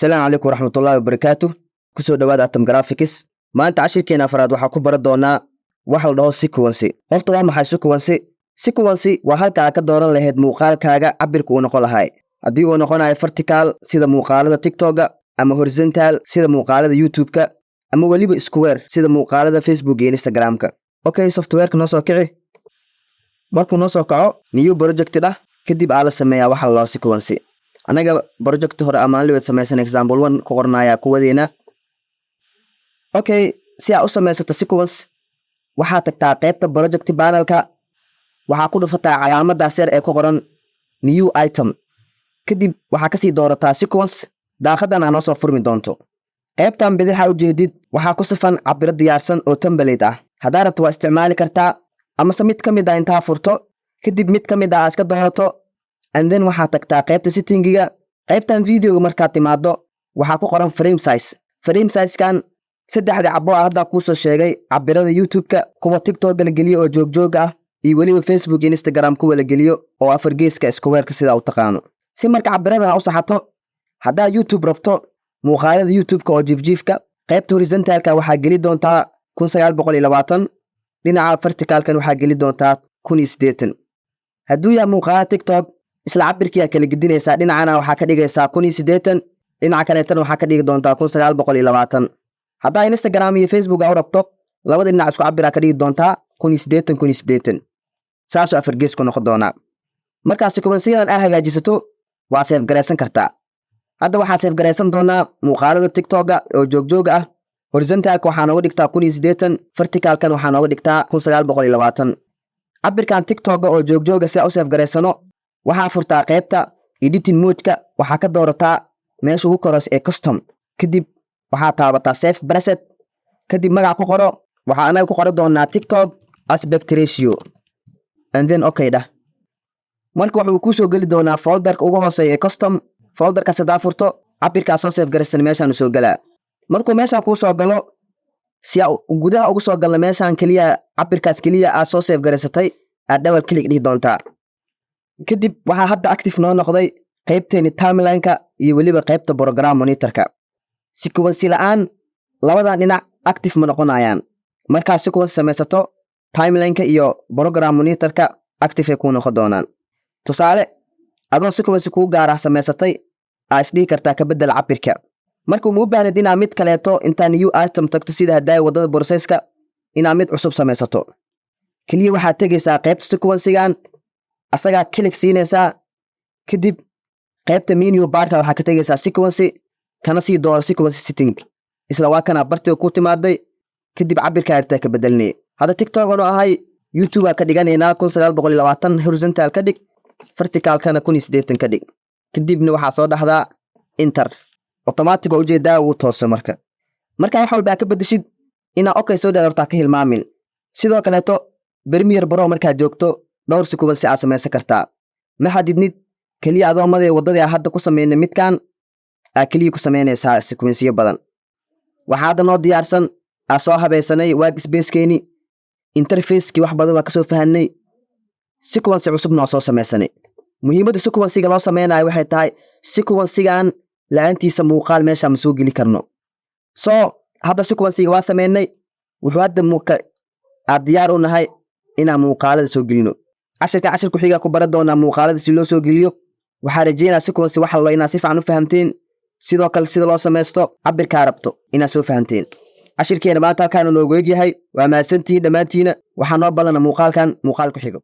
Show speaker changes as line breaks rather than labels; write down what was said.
Asalaamu calaykum waraxmatullaahi wabarakaatu. Kusoo dhowaada Atom Graphics. Maanta cashirkeena afraad waxaa ku baran doonaa waxa la dhaho sequence. Horta waa maxay sequence? Sequence waa halka aad ka dooran lahayd muuqaalkaaga cabirka uu noqon lahay, haddii uu noqonayo vertical sida muuqaalada TikToka, ama horizontal sida muuqaalada YouTube-ka, ama weliba square sida muuqaalada Facebook iyo Instagram-ka. Okay, softwareka noo soo kici. Markuu noo soo kaco, new project dhah. Kadib aa la sameeyaa waxa la dhaho sequence. Anaga project hore amaan liwed samaysan, example one ku qornayaa kuwadeena. Okay, si aa u samaysato sequence, waxaad tagtaa qaybta project panelka. Waxaa ku dhufataa calaamadaas yar ee ku qoran new item. Kadib waxaa kasii doorataa sequence. Daaqadan aa noo soo furmi doonto. Qaybtan bidixa ujeedid waxaa ku safan cabiro diyaarsan oo template ah. Haddaa rabto waa isticmaali kartaa, amase mid ka mid ah intaa furto, kadib mid ka mid ah aa iska doorato, and then waxaad tagtaa qaybta settingiga. Qaybtan videoga markaad timaado, waxaa ku qoran frame size. Frame sizekan saddexda cabo ah haddaa kuusoo sheegay: cabirada YouTube-ka, kuwa TikTokga la geliyo oo joogjooga ah, iyo weliba Facebook iyo Instagram kuwa la geliyo oo afar geeska, squareka sidaa u taqaano. Si marka cabiradan u saxato, haddaa YouTube rabto, muuqaalada YouTube-ka oo jiifjiifka, qaybta horizontalka waxaa geli doontaa 1920, dhinaca verticalkan waxaa geli doontaa 1080. Hadduu yahay muuqaala TikTok, isla cabirkiyaa kala gedinaysaa. Dhinacana waxaa ka dhigaysaa 1080, dhinaca kaleetana waxaa ka dhigi doontaa 1920. Haddaa Instagram iyo Facebook a u rabto, labada dhinac isku cabiraa ka dhigi doontaa, 1080, 1080. Saasuu afar gees ku noqon doonaa. Markaa sequenceyadan aa hagaajisato, waa save garaysan kartaa. Hadda waxaa save garaysan doonaa muuqaalada TikToka oo joogjooga ah. Horizontalka waxaa nooga dhigtaa 1080, verticalkan waxaa nooga dhigtaa 1920. Cabirkan TikToka oo joogjooga si aa u save garaysano, waxaa furtaa qaybta editing modeka. Waxaa ka doorataa meesha ugu koreysa ee custom. Kadib waxaa taabataa save preset. Kadib magac ku qoro. Waxaa anaga ku qoran doonaa TikTok aspect ratio, and then okay dhah. Marka wuxuu kuu soo geli doonaa folderka ugu hooseeya ee custom. Folderkaas haddaa furto, cabirkaa soo save garaysan meeshaan soo gelaa. Markuu meeshaan kuu soo galo, si aa gudaha ugu soo galna meeshaan keliya, cabirkaas keliya aad soo save garaysatay aad double click dhihi doontaa. Kadib waxaa hadda active noo noqday qaybteeni timelineka iyo weliba qaybta program monitorka. Sequence la'aan labadan dhinac active ma noqonayaan. Markaa sequence samaysato, timelineka iyo program monitorka active ay kuu noqon doonaan. Tusaale, adoo sequence kuu gaarah samaysatay aa isdhihi kartaa ka beddel cabirka. Marka uma u baahnid inaad mid kaleeto intaa new item tagto, sida haddaaya waddada processka, inaad mid cusub samaysato. Keliya waxaad tegaysaa qaybta sequencegan, asagaa click siinaysaa. Kadib qaybta menu barka waxaa ka tegaysaa sequence, kana sii dooro sequence setting. Isla waa kanaa bartiga ku timaaday. Kadib cabirkaa yartaa ka bedelinaya. Hadda TikTok oo ahay, YouTube aa ka dhiganaynaa. 1920 horizontal ka dhig, verticalkana 1080 ka dhig. Kadibna waxaa soo dhahdaa enter. Automatic waa ujeedaa, wuu toosa. Marka markaa wax walba aa ka bedeshid, inaa okay soo dhahda hortaa ka hilmaamin. Sidoo kaleeto Premiere Pro markaad joogto, dhowr sequence aad samaysan kartaa. Ma xadidnid. Keliya adoo madee waddadii aa hadda ku samaynay midkan aa keliya ku samaynaysaa sequenceyo badan. Waxaa hadda noo diyaarsan, aa soo habaysanay workspacekeeni, interfacekii wax badan waa kasoo fahanay, sequence cusubna waa soo samaysanay. Muhiimadda sequencega loo sameynayo waxay tahay, sequencegan la-aantiisa muuqaal meesha ma soo geli karno. Soo hadda sequencega waa sameynay. Wuxuu hadda muuqa aad diyaar u nahay inaan muuqaalada soo gelino. Cashirka cashir ku-xigaa ku baran doonaa muuqaalada si loo soo geliyo. Waxaa rajeynaa sequence waxa lo inaad si fiican u fahamteen, sidoo kale sida loo samaysto cabirkaa rabto inaad soo fahamteen. Cashirkeena maanta halkaanu noogu egyahay. Waa mahadsantihiin dhammaantiina. Waxaa noo ballana muuqaalkan muuqaal ku xigo.